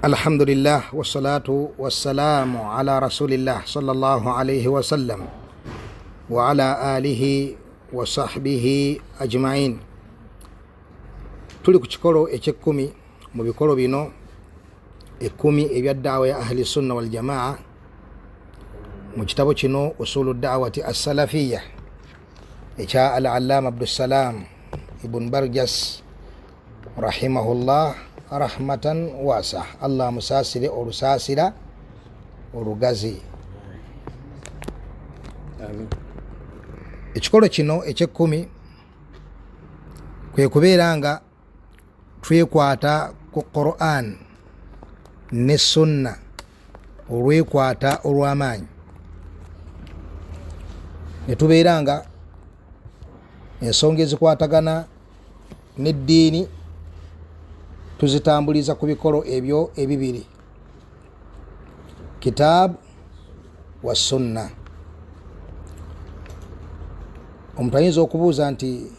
Alhamdulillah wassalatu wassalamu ala rasulillah sallallahu alaihi wasallam wa ala alihi wa sahbihi ajmain. Tuli ku kikolo ekyekkumi mu bikolo bino ekkumi ebya daawa ya ahli sunna wal jamaa mu kitabo kino usulu dawati assalafiya ekya al allama Abdussalam Ibn Barjas rahimahullah rahmatan wasa, Allah amusaasire olusaasira olugazi. Ekikolo kino ekyekkumi kwe kubeera nga twekwata ku Quran ne sunna olwekwata olw'amaanyi, ne tubeera nga ensonga ezikwatagana n'eddiini tuzitambuliza ku bikolo ebyo ebibiri, kitaabu wa sunna. Omuntu ayinza okubuuza nti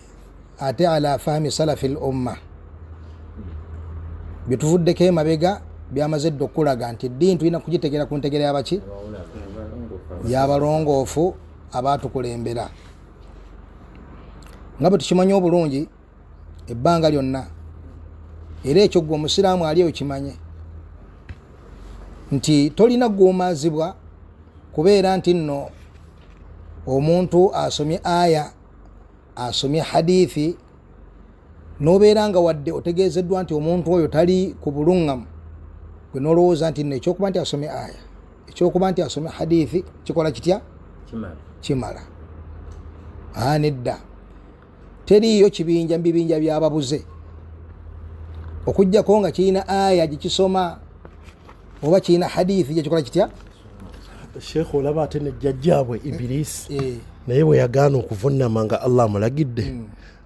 ate ala fahmi salafi l umma, byetuvuddeko emabega byamaze dda okulaga nti eddiini tulina kugitegera ku ntegera yabaki yabalongoofu abaatukulembera. Nga bwe tukimanyi obulungi ebbanga lyonna, era ekyo gwe omusiraamu ali eyo kimanye nti tolina guumaazibwa kubeera nti nno omuntu asomye aya, asomye hadithi, n'obeera nga wadde otegeezeddwa nti omuntu oyo tali ku buluŋŋamu, gwe n'olowooza nti nno ekyokuba nti asomye aya, ekyokuba nti asomye hadithi kikola kitya? Kimala. Nedda, teriiyo kibinja mu bibinja byababuze okuggyako nga kirina aya gyekisoma oba kirina hadithi gyekikola kitya. Sheekh, olaba ate nejjajjaabwe Ibilisi naye bwe yagaana okuvunama nga Allah amulagidde,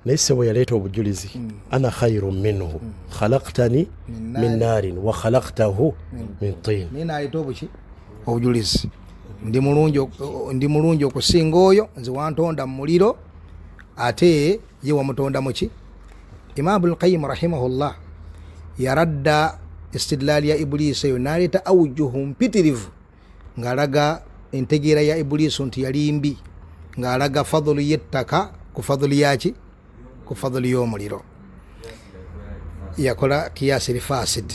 naye se bwe yaleeta obujulizi, ana khairu minhu khalaktani min narin wa khalaktahu min tin. Naye naleeta obuki obujulizi, ndi mulungi okusinga oyo, nze wantonda mu muliro ate ye wamutonda muki. Imam Ibnulqayim rahimahullah yaradda istidlaali ya Ibuliisi eyo naleeta aujuhu mpitirivu ng'alaga entegeera ya Ibuliisu nti yali mbi, ng'alaga fadhulu y'ettaka ku fadhulu yaki, ku fadhulu y'omuliro. Yakola kiyasi lifasid.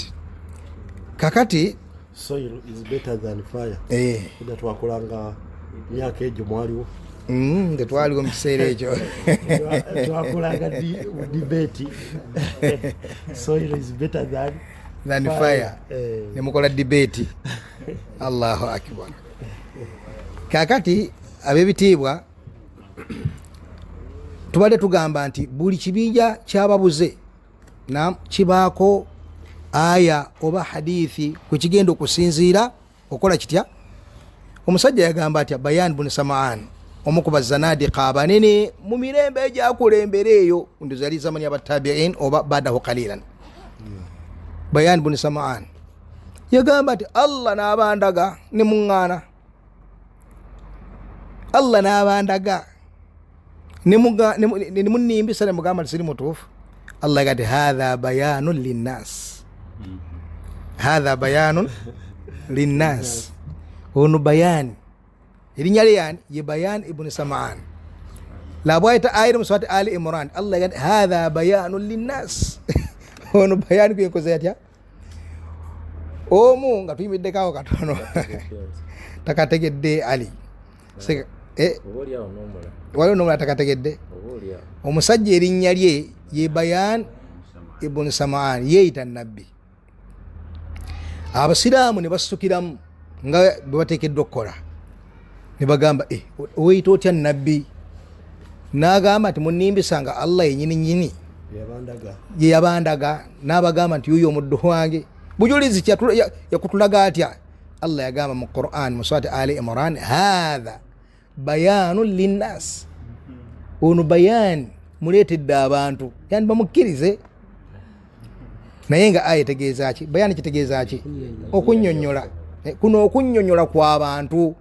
Kakati soil is better than fire. Twakolanga myaka egyo mwaliwo. Tetwaliwo mu kiseera ekyo. Twakolanga debate, soil is better than fire, nemukola debate. Allahu akbar. Kakati ab'ebitiibwa, tubadde tugamba nti buli kibinja kyababuze kibaako aya oba hadithi kwekigenda okusinziira okola kitya. Omusajja yagamba atya? Bayan bun Samaan, omu ku bazanadika abanene mu mirembe egyakulembera eyo, ndoza yali zamani abatabiin oba badahu qalilan. Bayan bun Samaan yagamba nti Allah n'abandaga ne muŋŋaana, Allah n'abandaga ne munimbisa ne mugamba nti siri mutuufu. Allah gati hatha bayanun linnas, hatha bayanun linnas. Ono Bayani erinnya lye yani ye Bayan Ibuni Samaan, labwayita ayiri muswati Ali Imran. Allah gati hatha bayanun linnas. Ono Bayani kuyenkoze yatya omu nga tuyimiddekawo katono takategedde Ali. Waliwo nomulala takategedde. Omusajja erinnya lye ye Bayan Ibuni Samaan, yeeyita nabbi. Abasiraamu ne basitukiramu nga bwe bateekeddwa okukola, ne bagamba, weeyita otya nabbi? N'agamba nti munimbisa nga Allah yenyini nyini ye yabandaga n'abagamba nti yuyo omuddu wange. Bujulizi yakutulaga atya? Allah yagamba mu Quran mu surati Ali Imran, hatha bayanun linnas. Ono bayani muleetedde abantu yani bamukkirize. Naye nga aya etegeeza ki? Bayani kitegeeza ki? Okunnyonnyola. Kuno okunnyonnyola kw'abantu,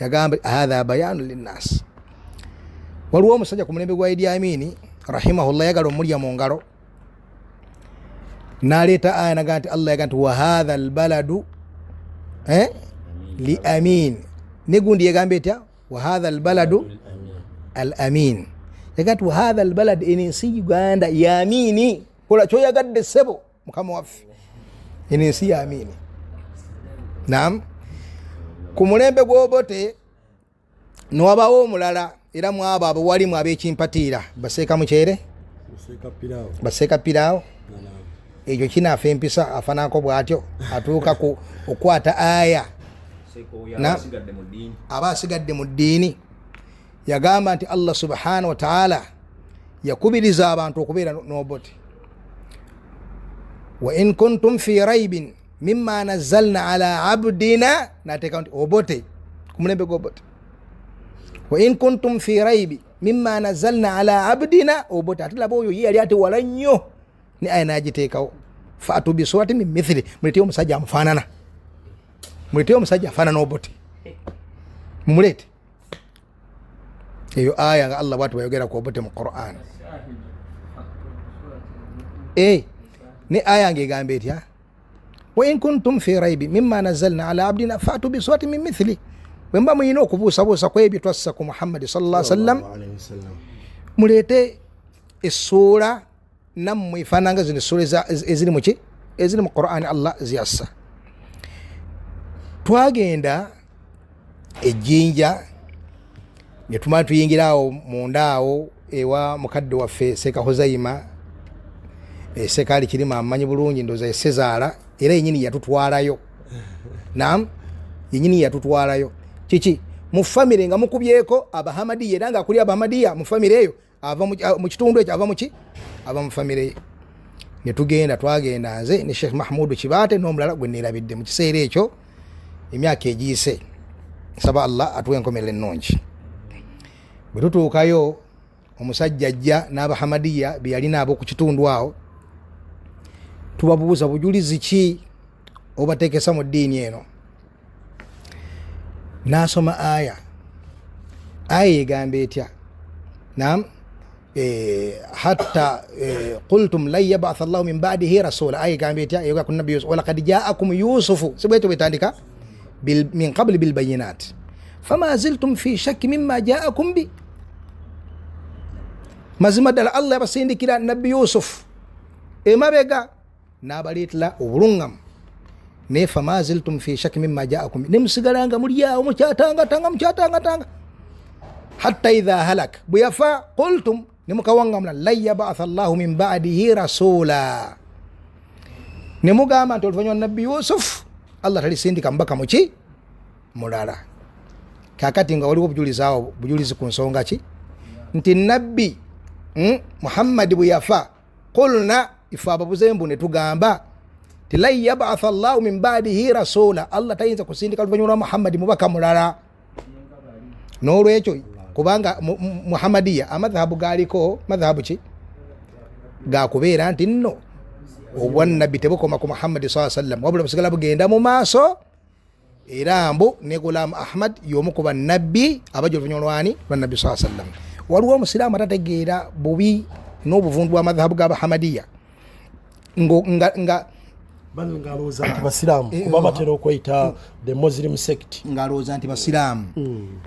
yagamba hatha bayanu linnas. Waliwo omusajja ku mulembe gwa Idi Amini rahimahullah, yagala omulya mu ngalo. Naleeta aya naga nti Allah yaga nti wahatha albaladu li amin, negundi yegamba etya wahatha albaladu al amin, yaga nti wahatha albalad, eno ensi Uganda ya amini, kola kyoyagadde ssebo mukama waffe, eno ensi ya amini. Naam, ku mulembe gw'Obote nwabawo omulala era mwabo abo walimu ab'ekimpatiira baseeka mukyere baseeka piraawo, ekyo kinaafa empisa afanako bw'atyo atuuka ku okukwata aya aba asigadde mu ddiini. Yagamba nti Allah subhanahu wa ta'ala yakubiriza abantu okubeera n'Obote, wa in kuntum fi raibin mimma nazzalna ala abdina, nateeka nti Obote ku mulembe gw'Obote, wa in kuntum fi raibi mimma nazzalna ala abdina Obote, ate laba oyo ye yali ate wala nnyo ne aya n'agiteekawo, faatu bisurati min mithili, muleeteyo omusajja amufaanana, muleeteyo omusajja afaanana Obote, mumuleete. Eyo aya nga Allah bwati bwayogera ku Obote mu Quran. Ne aya ng'egamba etya wa in kuntum fi raibi mimma nazzalna ala abdina faatu bisurati min mithili, bwe muba muyina okubuusabuusa ku ebyo twassa ku Muhammadi sallallahu alaihi wasallam, muleete essuula nammwe efaananga zino essuula eziri muki eziri mu Qur'ani Allah ziyassa. Twagenda ejjinja ne tumala tuyingira awo munda awo ewa mukadde waffe Seeka Huzaima, Seeka Ali Kirima amumanyi bulungi, ndowooza ye Sezaala, era yennyini yatutwalayo. Naam, yennyini yatutwalayo. Kiki mu famire nga mukubyeko Abahamadiya, era nga akuli Abahamadiya mu famire eyo, ava mu kitundu ekyo, ava muki, ava mu famire ye. Ne tugenda, twagenda nze ne Sheikh Mahmudu Kibaate n'omulala gwe neerabidde mu kiseera ekyo, emyaka egiyise. Nsaba Allah atuwe enkomerero ennungi. Bwe tutuukayo omusajja ajja n'Abahamadiya be yalina abo ku kitundu awo, tubabuuza bujulizi ki obateekesa mu ddiini eno. N'asoma aya, aya egamba etya? Naam, hatta qultum lan yabatha Allahu min ba'dihi rasula, aya egamba etya? Eyogera ku Nabbi Yusuf, walaqad ja'akum Yusufu, si bwetyo bwetandika, min qabli bilbayinat fama ziltum fi shakki mimma ja'akum bi, mazima ddala Allah yabasindikira Nabbi Yusuf emabega n'abaleetera obulungamu, naye fama ziltum fi shakki mimma ja'akum, ne musigala nga muli awo mukyatangatanga mukyatangatanga, hatta idha halak, bwe yafa qultum, ne mukawangamula lan yabatha Allahu min ba'dihi rasula, ne mugamba nti oluvannyuma Nabbi Yusuf Allah talisindika mubaka muki mulala. Kakati nga waliwo obujulizi awo, bujulizi ku nsonga ki nti Nabbi Muhammadi bwe yafa qulna, ife ababuze mbu ne tugamba ti lan yabatha Allahu min ba'dihi rasula, Allah tayinza kusindika luvannyuma lwa Muhammadi mubaka mulala. N'olwekyo kubanga Muhammadiya amadhahabu galiko madhahabu ki gakubeera nti nno obwannabbi tebukoma ku Muhammadi saa sallam, wabula busigala bugenda mu maaso. Era mbu ne Ghulam Ahmad y'omu ku bannabbi abajja oluvannyuma lwani lwa Nabbi saa sallam. Waliwo omusiraamu atategeera bubi n'obuvundu bwa madhahabu g'Abahamadiya nga ngalowooza nti basiraamu, kuba batera okweyita the Muslim sect, ngalowooza nti basiraamu.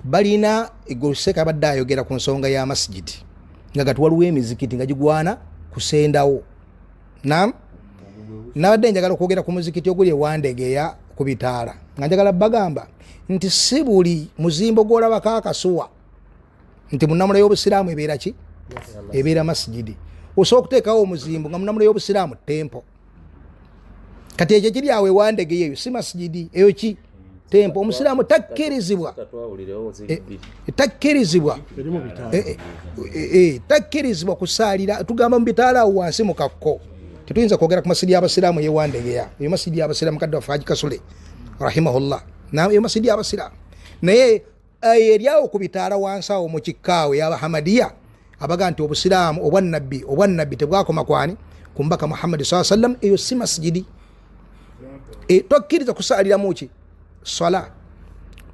Balina egoseka abadde ayogera ku nsonga ya masijidi nga gati waliwo emizikiti nga gigwana kusendawo. Naam, nabadde njagala okwogera ku muzikiti oguli ewandegeya ku bitaala, nga njagala bagamba nti si buli muzimbo gw'olabako akasuwa nti munamula y'obusiraamu ebeera ki, ebeera masijidi. Osobola okuteekawo omuzimbo nga munamula y'obusiraamu tempo. Kati ekyo kiri awo ewandegeya eyo si masijidi, eyo ki tempo. Omusiraamu takkirizibwa, takkirizibwa, takkirizibwa kusaalira tugamba mu bitaala awo wansi mu kakko. Tetuyinza kwogera ku masijidi y'abasiraamu eyewandegeya, eyo masijidi y'abasiraamu kadde waffe Haji Kasule rahimahullah, eyo masijidi y'abasiraamu. Naye eri awo ku bitaala wansi awo mu kikkaawo ey'Abahamadiya abaga nti obusiraamu obwannabbi tebwakoma kwani ku mbaka Muhammadi saa sallam, eyo si masijidi. Tokkiriza kusaaliramu ki swala.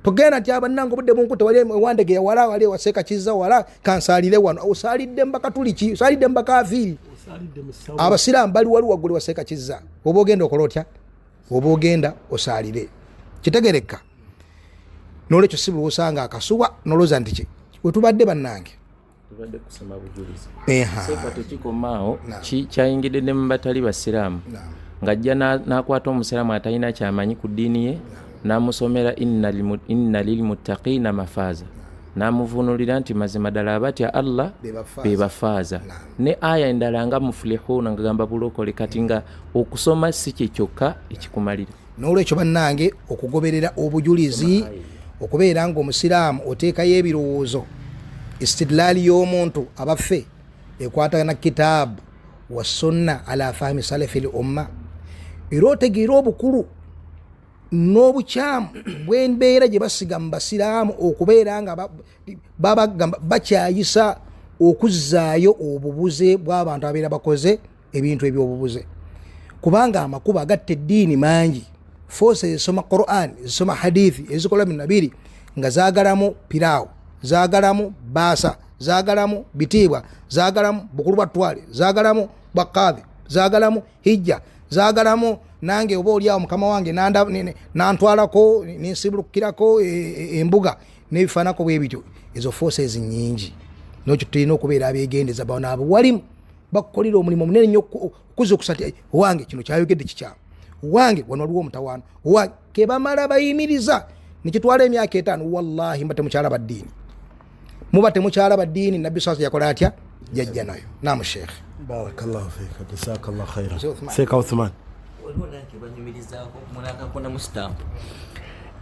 Togenda nti abannange obudde bunkutte, wali ewandegeya wala wali ewaseeka kizza wala kansaalire wano. Osaalidde mbakatuliki, osaalidde mbakafiiri. Abasiraamu bali wali waggulu waseeka kizza, oba ogenda okola otya, oba ogenda osaalire. Kitegereka. Nolwekyo si buli osanga akasuwa nolowooza nti ki wetubadde bannange. Tubadde kusoma bujulizi. Seeka tekikomaawo, kyayingidde ne mu batali basiraamu, ng'ajja n'akwata omusiraamu atalina kyamanyi ku ddiini ye, n'amusomera inna lilmuttaqiina mafaaza, n'amuvunulira nti mazima ddala abatya Allah be bafaaza, ne aya endala nga mufulihuna, nga gamba bulokole. Kati nga okusoma si kye kyokka ekikumalira. N'olwekyo bannange, okugoberera obujulizi, okubeera nga omusiraamu oteekayo ebirowoozo, istidlaali y'omuntu abaffe ekwatagana kitaabu wa sunna ala fahmi salafi l umma, era otegeera obukulu n'obukyamu bw'embeera gye basiga mu basiraamu okubeera nga babagamba bakyayisa okuzzaayo obubuze bw'abantu abeera bakoze ebintu ebyobubuze, kubanga amakubo agatta eddiini mangi. Force ezisoma Quran, ezisoma hadithi, ezikola bino biri nga zaagalamu piraawo, zaagalamu baasa, zaagalamu bitiibwa, zaagalamu bukulu bwa ttwale, zaagalamu bwakadhi, zaagalamu hijja, zaagalamu nange oba oliawo mukama wange nantwalako nensibulukirako embuga n'ebifaanako bwe bityo. Ezo forces nyingi, nokyo tulina okubeera abegendeza. Bano abo walimu bakukolera omulimu munene nnyo okuzukusa nti wange kino kyayogedde kikyamu, wange wano waliwo omutawaano, kebamala bayimiriza nekitwala emyaka 5. Wallahi mba temukyalaba ddiini, muba temukyalaba ddiini. Nabbi sasa yakola atya? Jajja nayo. Namu sheekh. Barakallahu fika, jazakallah khairan. Sheikh Uthman. Waliwo nange banyumirizaako munakakonamu stamp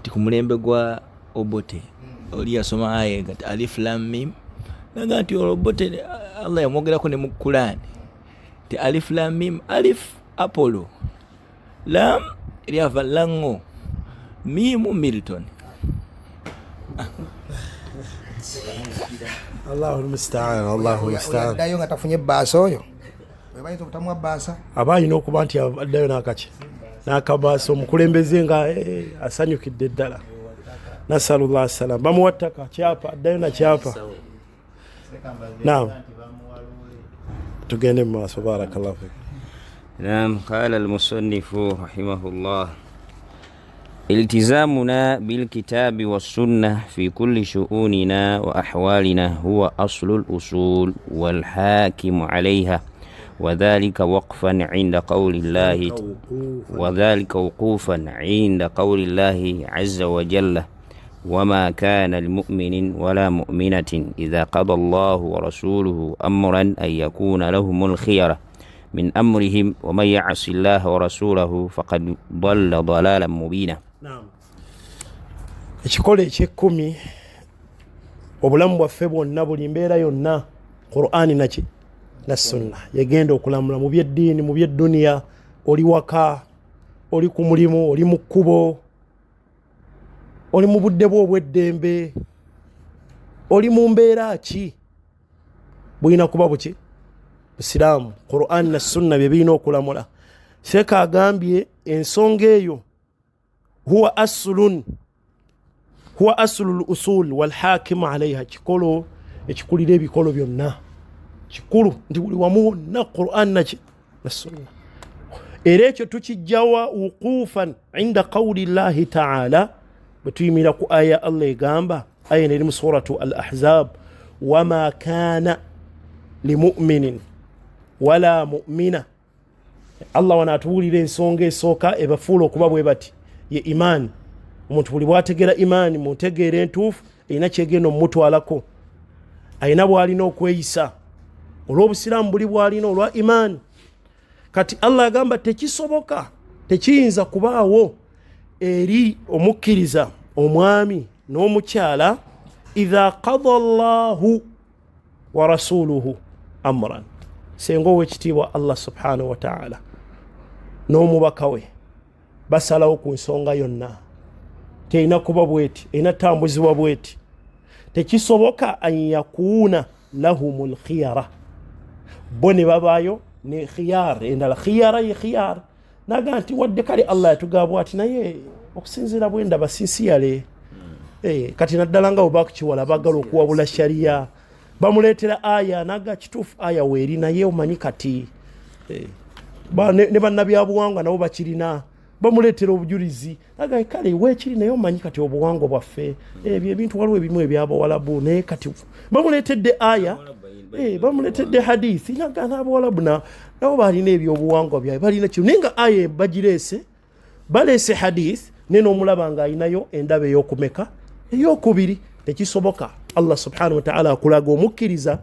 nti ku mulembe gwa Obote oli yasoma aya nga alif lam mim, naga nti Obote Allah yamwogerako ne mu Kulaani nti alif lam mim, alif Apollo, lam lyava lango, mimu Milton. Allahu musta'an, Allahu musta'an. Addayo nga tafunye bbaasa, oyo bayinza obutamuwa bbaasa. Aba alina okuba nti addayo n'akaki n'akabaasa, omukulembeze nga asanyukidde ddala. Nasalullah salam. Bamuwa ttaka kyapa, addayo na kyapa. Naam, tugende mu maaso. Barakallahu fik. Naam, qala almusannifu rahimahullah: التزامنا بالكتاب والسنة في كل شؤوننا وأحوالنا هو أصل الأصول والحاكم عليها، وذلك وقفا عند قول الله وذلك وقوفا عند قول الله عز وجل: وما كان لمؤمن ولا مؤمنة إذا قضى الله ورسوله أمرا أن يكون لهم الخيرة من أمرهم ومن يعص الله ورسوله فقد ضل ضلالا مبينا. Naam. Ekikolo ekyekumi, obulamu bwaffe bwonna, buli mbeera yonna, Qur'ani naki na sunna yegenda okulamula mu byeddiini, mu byedduniya. Oli waka, oli ku mulimu, oli mu kkubo, oli mu budde bwo obw'eddembe, oli mu mbeera ki, bulina kuba buki? Busiraamu. Qur'ani na sunna bye birina okulamula. Seeka agambye ensonga eyo huwa aslun, huwa aslu lusul walhakimu alaiha, kikolo ekikulira ebikolo byonna. Kikulu nti buli wamu wonna Quran naki na sunna. Era ekyo tukijjawa? Wuqufan inda qawli llahi taala, bwe tuyimira ku aya Allah egamba, aya eno eri mu Suratu Al Ahzab: wama kana limuminin wala mumina. Allah wano atuwulira ensonga esooka ebafuula okuba bwe bati ye imaani. Omuntu buli bwategeera imaani mu ntegeera entuufu, erina kyegenda omumutwalako, alina bw'alina okweyisa olw'obusiraamu buli bw'alina olwa imaani. Kati Allah agamba tekisoboka, tekiyinza kubaawo eri omukkiriza omwami n'omukyala, idha qada llahu wa rasuluhu amran, senga owekitiibwa Allah subhanahu wataala n'omubaka we basalawo ku nsonga yonna, terina kuba bweti, erina tambuzibwa bweti, tekisoboka an yakuuna lahum lkhiyara, bo ne babaayo ne khiyar endala. Khiyara ye khiyar, naga nti wadde kale Allah yatugabwa ati, naye okusinziira bwendaba sinsiyale. Kati naddala nga bwebakukiwala bagala okuwabula shariya, bamuleetera aya naga kituufu aya weeri, naye omanyi kati Ne bannabyabuwangwa nabo bakirina, bamuleetera obujulizi aga kale weekiri, naye omanyi kati obuwangwa bwaffe ebyo ebintu waliwo ebimu ebyabawalabu, naye kati bamuleetedde aya, bamuleetedde hadithi, naga n'abawalabu nabo balina ebyobuwangwa byabwe, balina kino, naye nga aya bagireese, baleese hadith, naye n'omulaba ng'alinayo endaba ey'okumeka, ey'okubiri. Tekisoboka. Allah subhanahu wataala akulaga omukkiriza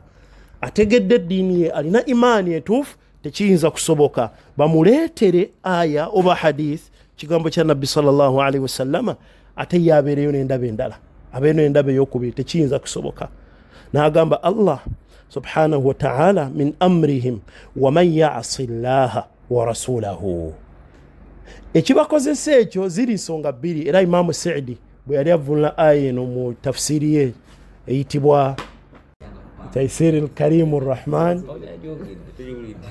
ategedde eddiini ye, alina imaani etuufu, tekiyinza kusoboka bamuleetere aya oba hadith, kigambo kya nabbi sallallahu alaihi wasallama, ate ye abeereyo n'endaba endala, abeereyo n'endaba ey'okubiri. Tekiyinza kusoboka. N'agamba Allah subhanahu wataala min amrihim waman yasi llaha wa rasulahu. Ekibakozesa ekyo ziri nsonga bbiri. Era Imamu Sidi bwe yali avunula aya eno mu tafsiri ye eyitibwa Taisiri Lkarimu Rrahman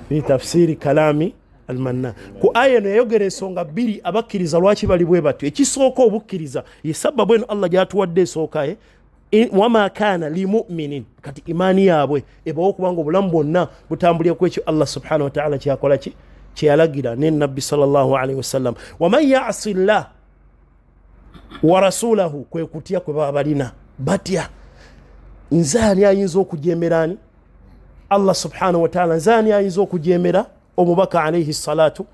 fi tafsiri kalami Almanna, ku aya eno yayogera ensonga bbiri abakkiriza lwaki bali bwe batyo. Ekisooka, obukkiriza ye sababu eno Allah gyatuwadde esooka ye wama kana limuminin. Kati imaani yaabwe ebawo kubanga obulamu bwonna butambulira ku ekyo Allah subhanahu wataala kyakola ki, kyeyalagira ne nabbi sallallahu alaihi wasallam. Waman yasi llah wa rasulahu, kwe kutya kwe baba balina, batya nze ani ayinza okujemera ani Allah subhanahu wataala, nze ani ayinza okujemera omubaka alaihi salatu.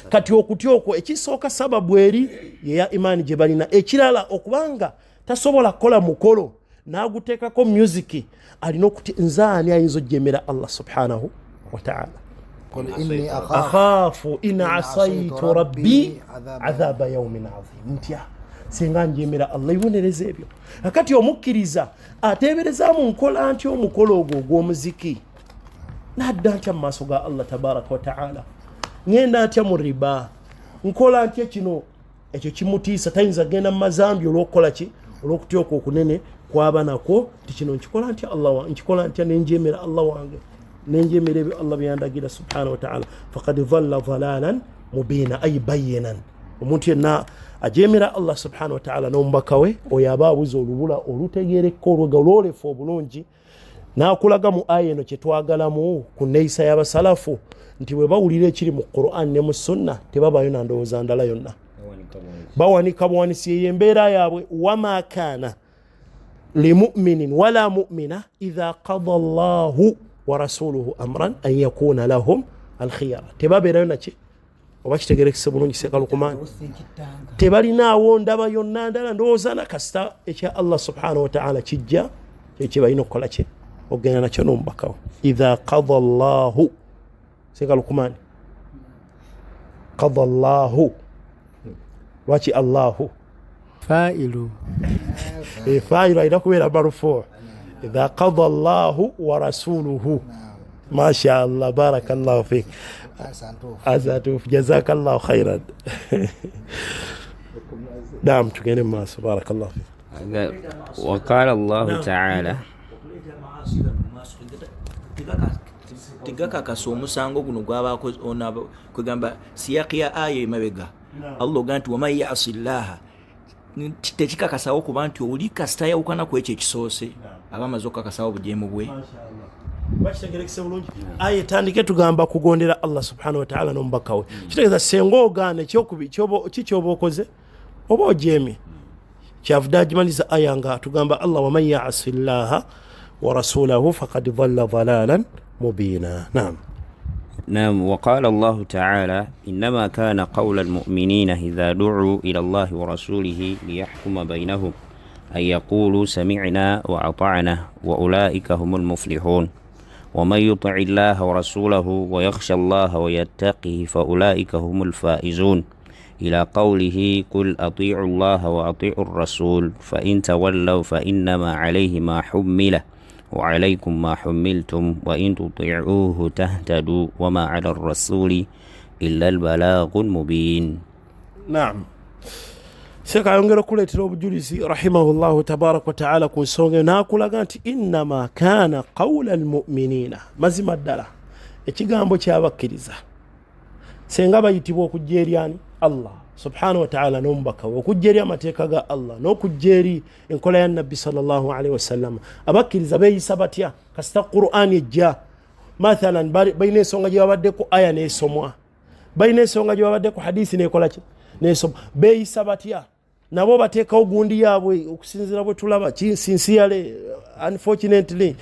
Kati okutya okwo ekisooka sababu eri yeya imaani gye balina. Ekirala, okubanga tasobola kukola mukolo n'aguteekako music, alina okutya nze ani ayinza ojemera Allah subhanahu wataala. Qul inni akhafu akhafu in asaitu asaitu rabbi rabbi adhaba adhaba yaumin azim, ntya singa njemera Allah ebibonerezo ebyo. Kakati omukkiriza ateeberezaamu nkola ntya omukolo ogwo ogw'omuziki, nadda ntya mu maaso ga Allah tabaraka wataala, ŋŋenda ntya mu riba, nkola ntya kino, ekyo kimutiisa, tayinza kugenda mu mazambi olw'okukola ki, olw'okutya okwo okunene kwaba nakwo nti kino nkikola ntya Allah nkikola ntya nenjemera Allah wange, nenjemera ebyo Allah byandagira subhanahu wataala. Fakad dhalla dhalalan mubiina ay bayinan. Omuntu yenna ajemera Allah subhanahu wataala n'omubaka we, oyo aba abuze olubula olutegerekka olwega olwolefu obulungi. N'akulaga mu aya eno kyetwagalamu ku neeyisa y'abasalafu nti bwe bawulira ekiri mu Quran ne mu sunna tebabayo na ndowooza ndala yonna, bawanika buwanisi, eyo embeera yaabwe. Wama kaana limuminin wala mumina idha qada llahu wa rasuluhu amran an yakuna lahum alkhiyara. Tebabeerayo naki, oba kitegerekese bulungi sekalukumani, tebalinaawo ndaba yonna ndala ndowooza na kasita ekya Allah subhanahu wataala kijja, kyekye balina okukola ki, okugenda nakyo n'omubakawo. Idha qada llahu, sekalukumani, qada llahu, lwaki Allahu? Failu. Failu alina kubeera marufuu. Idha qada llahu wa rasuluhu. Masha Allah, barakallahu fik. Asantufu. Asatufu, jazakallahu khairan. Naam, tugende mu maaso. Barakallahu fik. وقال الله تعالى Tegakakasa omusango guno gwaba kwegamba siyaki ya aya emabega Allah oga nti waman yasi llaha, tekikakasawo kuba nti oli kasita yawukana ku ekyo ekisoose aba amaze okukakasawo obujeemu bwe. Bakitegerekese bulungi. Aya etandike tugamba kugondera Allah subhanahu wataala n'omubaka we, kitegeeza senga ogaana ekyokubi ki kyoba okoze oba ojeemye. Kyavudde agimaliza aya nga tugamba Allah waman yasi llaha wa rasulahu fakad dhalla dhalalan mubiina. Naam. نعم. وقال الله تعالى إنما كان قول المؤمنين إذا دعوا إلى الله ورسوله ليحكم بينهم أن يقولوا سمعنا وأطعنا وأولئك هم المفلحون ومن يطع الله ورسوله ويخشى الله ويتقه فأولئك هم الفائزون إلى قوله قل أطيعوا الله وأطيعوا الرسول فإن تولوا فإنما عليه ما حمله وعليكم ما حملتم وإن تطيعوه تهتدوا وما على الرسول إلا البلاغ المبين. Naam, seeka ayongera okuleetera obujulizi rahimahullahu tabaraka wataala ku nsonga eyo, n'akulaga nti innama kaana qawula almuminina, mazima ddala ekigambo ky'abakkiriza senga bayitibwa okujja eri ani, Allah subhanahu wataala n'omubaka we, okujja eri amateeka ga Allah n'okujja eri enkola ya nabbi sallallahu alaihi wasallama. Abakkiriza beeyisa batya kasita Qur'ani ejja? Mathalan, balina ensonga gye babaddeko aya n'esomwa, balina ensonga gye babaddeko hadisi nekola ki, nesomwa. Beeyisa batya? Nabo bateekawo gundi yaabwe okusinziira bwe tulaba, sincerely, unfortunately,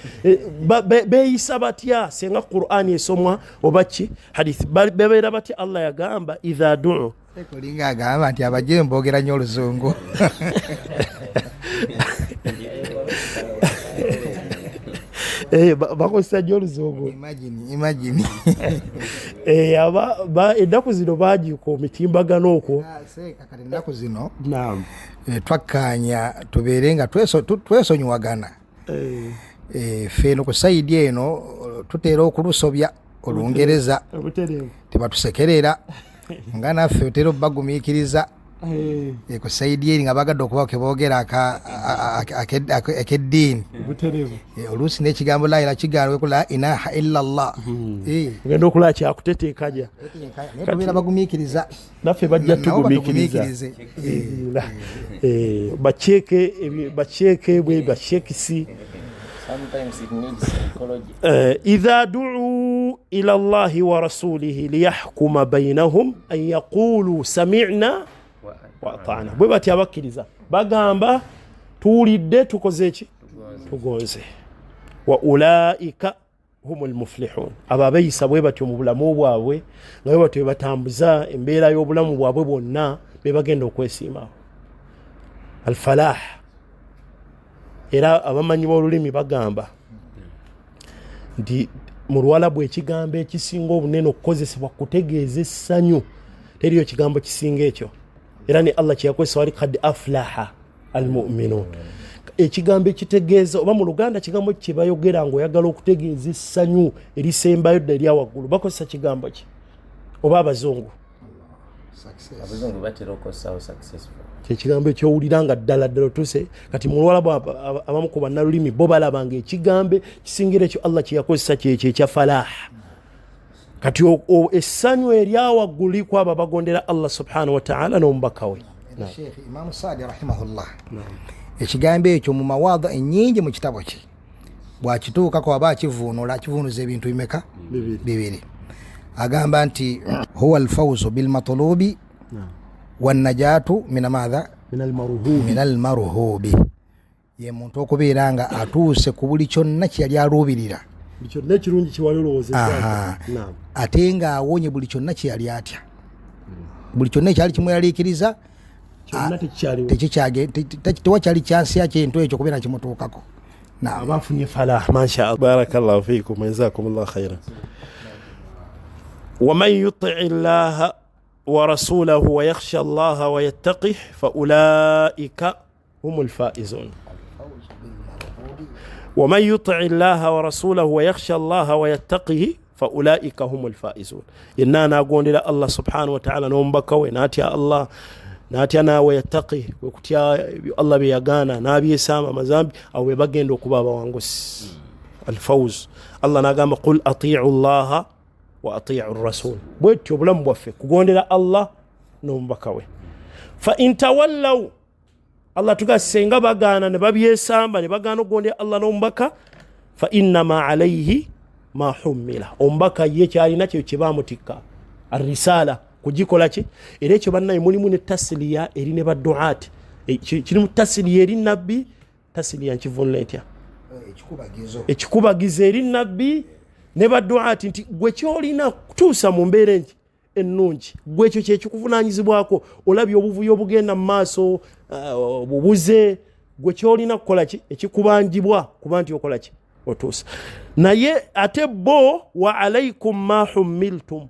beeyisa batya senga Qur'ani esomwa oba ki hadith? Babeera batya? Allah yagamba idha duu. Olinga agamba nti abajje mboogera nnyo oluzungu. Bakozesa nnyo oluzungu. Imagine, imagine. Ennaku zino bagiika omitimbagano okwo. Seeka, kati ennaku zino twakkaanya tubeere nga twesonyiwagana. Ffe eno ku sayidi eno tutera okulusobya Olungereza, tebatusekerera nga naffe otera obubagumiikiriza. Ku sayidi eri nga bagadde okuba keboogera akeddiini, oluusi n'ekigambo la ilaha kigaana la ilaha illa Allah. Ogenda okulaba kyakuteteekanya. Naye tubeera bagumiikiriza. Naffe bajja tugumiikiriza. Bakyeke bakyeke bwe bakyekisi. Idha duu ila Allahi wa rasulihi liyahkuma bainahum an yaqulu sami'na wa ata'na. Bwe batya abakkiriza bagamba tuwulidde, tukoze ki, tugonze. Wa ulaika humul muflihun. Abo abeeyisa bwe batyo mu bulamu bwabwe, nga bwe batyo batambuza embeera y'obulamu bwabwe bwonna, be bagenda okwesiimawo alfalah. Era abamanyi b'olulimi bagamba nti mu Luwalabu ekigambo ekisinga obunene okukozesebwa kutegeeza essanyu, teriyo kigambo kisinga ekyo. Era ne Allah kyeyakozesa wali kad aflaha almuminun, ekigambo ekitegeeza oba mu Luganda kigambo kyebayogera ngaoyagala okutegeeza essanyu erisembayo dda erya waggulu, bakozesa kigambo ki? Oba abazungu kyekigambo ekyowulira nga ddala ddala otuse. Kati mu Luwalabu abamu ku bannalulimi bo balaba nga ekigambo kisingira ekyo Allah kyeyakozesa kyekyo ekya falah. Kati essanyu eryawaggulu liku abo abagondera Allah subhanahu wataala n'omubaka we. Sheikh Imamu Saadi rahimahullah ekigambo ekyo mu mawaadha ennyingi mu kitabo kye bwakituukako aba akivuunula, akivuunuza ebintu bimeka? Bibiri. Agamba nti huwa alfawzu bilmatlubi wannajatu min maatha min almarhubi. Ye muntu okubeera nga atuuse ku buli kyonna kyeyali aluubirira, ate ng'awonye buli kyonna kyeyali atya, buli kyonna ekyali kimweraliikiriza tewakyali kyansi kintu ekyo kubeera kimutuukako. Abafunye falah. Masha, barakallahu fikum, jazakumullah khairan. Waman yutii llaha wa rasulahu wa yakhsha allaha wa yattaqih fa ulaika hum lfaizun. Waman yutii llaha wa rasulahu wa yakhsha allaha wa yattaqihi fa ulaika hum lfaizun. Yenna anagondera Allah subhanahu wataala n'omubaka we, n'atya Allah, n'atya naawe yattaqi, kwe kutya Allah bye yagaana n'abyesamba amazambi, abo be bagenda okuba abawanguzi, alfawuz. Allah n'agamba qul atiu llaha wa atiu rasul. Bwetyo obulamu bwaffe kugondera Allah n'omubaka we. Fa in tawallaw, Allah tuga senga bagaana ne babyesamba ne bagaana okugondera Allah n'omubaka, fa innama alaihi ma hummila. Omubaka ye kyalina kyo kye bamutikka, arrisala, kugikola ki. Era ekyo bannaye mulimu ne tasiliya eri ne baduat, kirimu tasiliya eri nabbi. Tasiliya nkivunula etya? Ekikubagizo eri nabbi ne baduat nti gwe kyolina kutuusa mu mbeera enti ennungi, gwe ekyo kyekikuvunanyizibwako. Olabye obuvuyo obugenda mu maaso, bubuze, gwe kyolina kukola ki ekikubanjibwa kuba nti okola ki, otuusa. Naye ate bo wa alaikum ma hummiltum,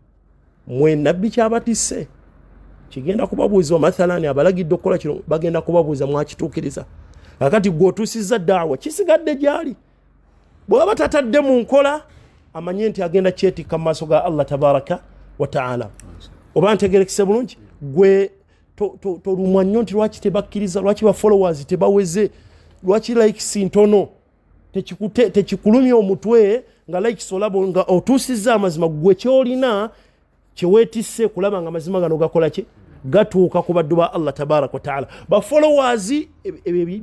mwe nabbi kyabatisse kigenda kubabuuzibwa. Mathalani abalagidde okukola kino, bagenda kubabuuza mwakituukiriza. Kakati gwe otuusizza daawa, kisigadde gyali. Bw'aba tatadde mu nkola, amanye nti agenda kyetikka mu maaso ga Allah tabaraka wa taala. Oba ntegerekese bulungi? Gwe tolumwa nnyo nti lwaki tebakkiriza, lwaki ba followers tebaweze, lwaki likes ntono. Tekikulumya omutwe nga likes olaba nga otuusizza amazima. Gwe kyolina kyeweetisse kulaba nga amazima gano gakola ki, gatuuka ku baddu ba Allah tabaraka wataala. Ba followers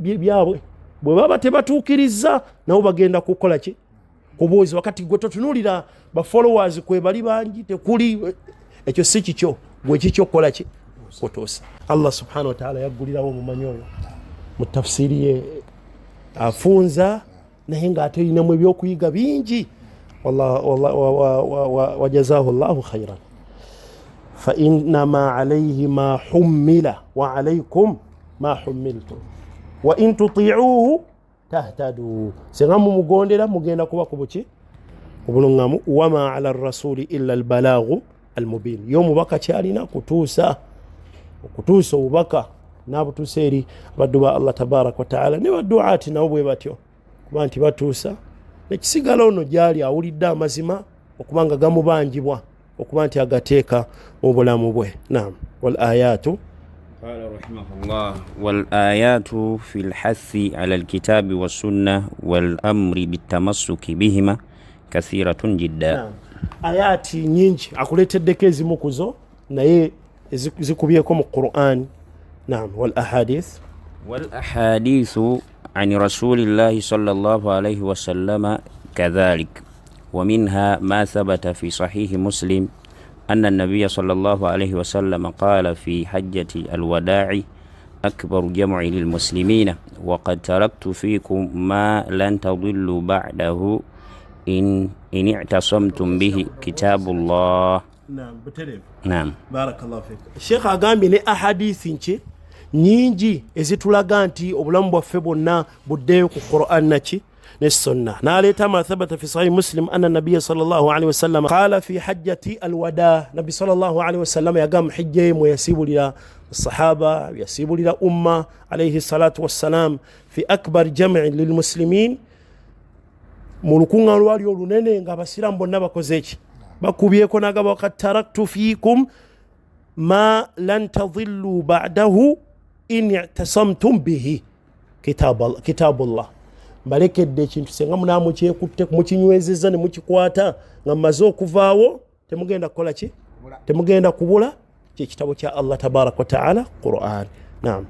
byabwe bwe baba tebatuukiriza, nabo bagenda kukola ki? Kubuuzi wakati gwe totunuulira ba followers kwe bali bangi, tekuli ekyo si kikyo, gwe kikyo okukola ki? Kutuusa. Allah subhanahu wa ta'ala yaggulirawo omumanyi oyo mu tafsiiri ye, afunza naye ng'ate olinamu ebyokuyiga bingi. Wajazahu llahu khairan. Fainama alaihi ma hummila wa alaikum ma hummiltum wa in tutiuhu tahtadu, singa mumugondera mugenda kuba ku buki? Ku buluŋŋamu. Wama ala rasuli illa albalagu almubin, ye omubaka kyalina kutuusa, okutuusa obubaka n'abutuusa eri abaddu ba Allah tabaraka wataala. Ne baduati nabo bwe batyo, kuba nti batuusa nekisigala ono gyali awulidde amazima okuba nga gamubanjibwa okuba nti agateeka mu bulamu bwe. Naam, wal ayatu. قال رحمه الله: والآيات في الحث على الكتاب والسنة والأمر بالتمسك بهما كثيرة جدا. Naam. Ayati nyingi akuleeteddeko ezimu kuzo, naye zikubyeko mu Quran. Naam, wal ahadith. والأحاديث عن رسول الله صلى الله عليه وسلم كذلك، ومنها ما ثبت في صحيح مسلم أن النبي صلى الله عليه وسلم قال في حجة الوداع: أكبر جمع للمسلمين، وقد تركت فيكم ما لن تضلوا بعده إن اعتصمتم به، كتاب الله. Naam, butereevu. نعم. Barakallahu fik. Sheekh agambye ne ahadisi nki nyingi ezitulaga nti obulamu bwaffe bwonna buddeyo ku Quran naki ne sunna. N'aleeta ma thabata fi sahih Muslim anna nabiya sallallahu alaihi wasallam qala fi hajjati alwada, nabbi sallallahu alaihi wasallam yagamba hijja ye mwe yasiibulira sahaba, yasiibulira umma alaihi salatu wassalam, fi akbar jam'i lilmuslimin, mu lukuŋŋaana lwali olunene ng'abasiraamu bonna bakoze eki? Bakubyeko. N'agamba wakad taraktu fiikum ma lan tadillu ba'dahu in i'tasamtum bihi kitabullah, mbalekedde ekintu senga munaamukyekutte mukinywezezza ne mukikwata nga mmaze okuvaawo temugenda kukola ki? Temugenda kubula, kyekitabo kya Allah tabaraka wataala, Quran. Naam.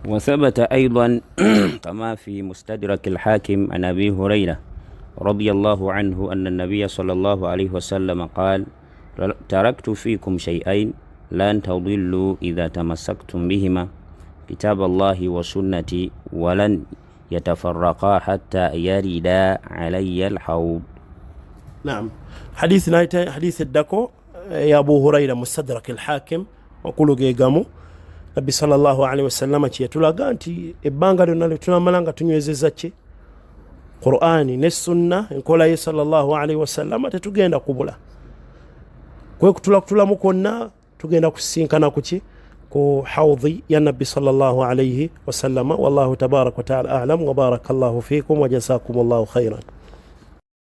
وثبت أيضا كما في مستدرك الحاكم عن أبي هريرة رضي الله عنه أن النبي صلى الله عليه وسلم قال: تركت فيكم شيئين لن تضلوا إذا تمسكتم بهما، كتاب الله وسنتي، ولن يتفرقا حتى يردا علي الحوض. Naam. Hadithi naita hadithi eddako ya Abu Huraira, Mustadrak al-Hakim, makulu gegamu. Nabbi sallallahu alaihi wasallam kyeyatulaga nti ebbanga lyonna lye tunamala nga tunywezezza ki? Qur'ani ne sunna, enkola ye sallallahu alaihi wasallam, tetugenda kubula. Kwe kutulakutulamu kwonna tugenda kusisinkana kuki? Ku haudhi ya nabbi sallallahu alaihi wasallama. Wallahu tabaraka wa taala a'lam, wa barakallahu fikum wa jazakumullahu khairan.